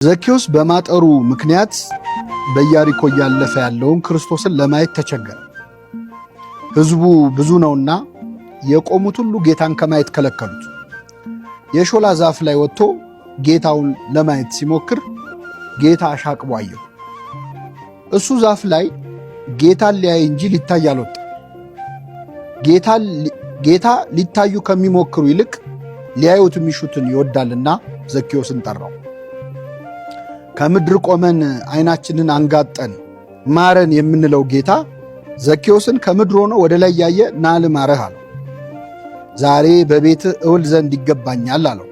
ዘኬዎስ በማጠሩ ምክንያት በኢያሪኮ እያለፈ ያለውን ክርስቶስን ለማየት ተቸገረ። ሕዝቡ ብዙ ነውና የቆሙት ሁሉ ጌታን ከማየት ከለከሉት። የሾላ ዛፍ ላይ ወጥቶ ጌታውን ለማየት ሲሞክር ጌታ አሻቅቦ አየው። እሱ ዛፍ ላይ ጌታን ሊያይ እንጂ ሊታይ አልወጣም። ጌታ ሊታዩ ከሚሞክሩ ይልቅ ሊያዩት የሚሹትን ይወዳልና ዘኬዎስን ጠራው። ከምድር ቆመን ዓይናችንን አንጋጠን ማረን የምንለው ጌታ ዘኬዎስን ከምድር ሆኖ ወደ ላይ እያየ ና ልማርህ አለው። ዛሬ በቤትህ እውል ዘንድ ይገባኛል አለው።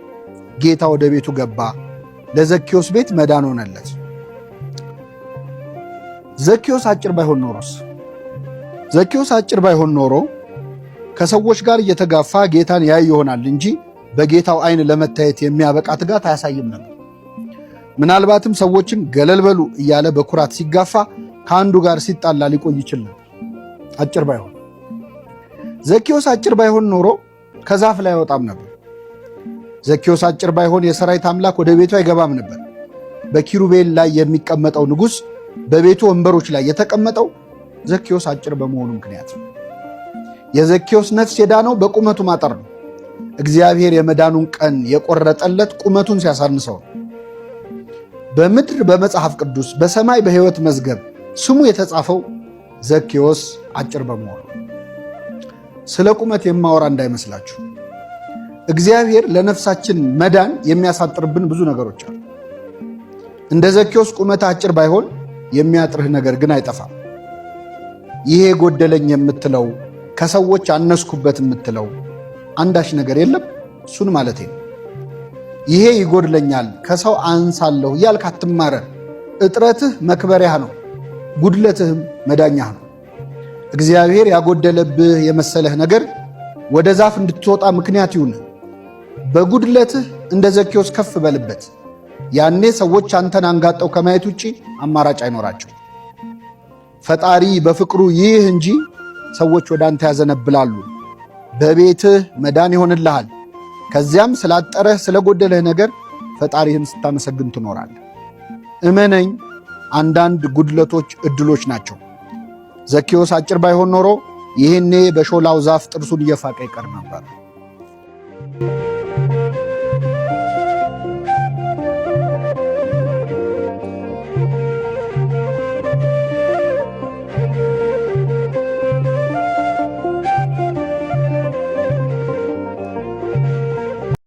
ጌታ ወደ ቤቱ ገባ። ለዘኬዎስ ቤት መዳን ሆነለት። ዘኬዎስ አጭር ባይሆን ኖሮስ? ዘኬዎስ አጭር ባይሆን ኖሮ ከሰዎች ጋር እየተጋፋ ጌታን ያይ ይሆናል እንጂ በጌታው ዓይን ለመታየት የሚያበቃ ትጋት አያሳይም ነበር። ምናልባትም ሰዎችን ገለል በሉ እያለ በኩራት ሲጋፋ ከአንዱ ጋር ሲጣላ ሊቆይ ይችል ነበር፣ አጭር ባይሆን። ዘኬዎስ አጭር ባይሆን ኖሮ ከዛፍ ላይ አይወጣም ነበር። ዘኬዎስ አጭር ባይሆን የሰራዊት አምላክ ወደ ቤቱ አይገባም ነበር። በኪሩቤል ላይ የሚቀመጠው ንጉሥ በቤቱ ወንበሮች ላይ የተቀመጠው ዘኬዎስ አጭር በመሆኑ ምክንያት ነው። የዘኬዎስ ነፍስ የዳነው በቁመቱ ማጠር ነው። እግዚአብሔር የመዳኑን ቀን የቆረጠለት ቁመቱን ሲያሳንሰው ነው። በምድር በመጽሐፍ ቅዱስ በሰማይ በሕይወት መዝገብ ስሙ የተጻፈው ዘኬዎስ አጭር በመሆኑ። ስለ ቁመት የማወራ እንዳይመስላችሁ። እግዚአብሔር ለነፍሳችን መዳን የሚያሳጥርብን ብዙ ነገሮች አሉ። እንደ ዘኬዎስ ቁመት አጭር ባይሆን የሚያጥርህ ነገር ግን አይጠፋም። ይሄ ጎደለኝ የምትለው፣ ከሰዎች አነስኩበት የምትለው አንዳች ነገር የለም። እሱን ማለቴ ነው። ይሄ ይጎድለኛል፣ ከሰው አንሳለሁ እያልክ አትማረር። እጥረትህ መክበሪያህ ነው፣ ጉድለትህም መዳኛህ ነው። እግዚአብሔር ያጎደለብህ የመሰለህ ነገር ወደ ዛፍ እንድትወጣ ምክንያት ይሁን። በጉድለትህ እንደ ዘኬዎስ ከፍ በልበት። ያኔ ሰዎች አንተን አንጋጠው ከማየት ውጭ አማራጭ አይኖራቸው። ፈጣሪ በፍቅሩ ይህ እንጂ ሰዎች ወደ አንተ ያዘነብላሉ። በቤትህ መዳን ይሆንልሃል። ከዚያም ስላጠረህ ስለጎደለህ ነገር ፈጣሪህን ስታመሰግን ትኖራለህ። እመነኝ፣ አንዳንድ ጉድለቶች እድሎች ናቸው። ዘኬዎስ አጭር ባይሆን ኖሮ ይህኔ በሾላው ዛፍ ጥርሱን እየፋቀ ይቀር ነበር።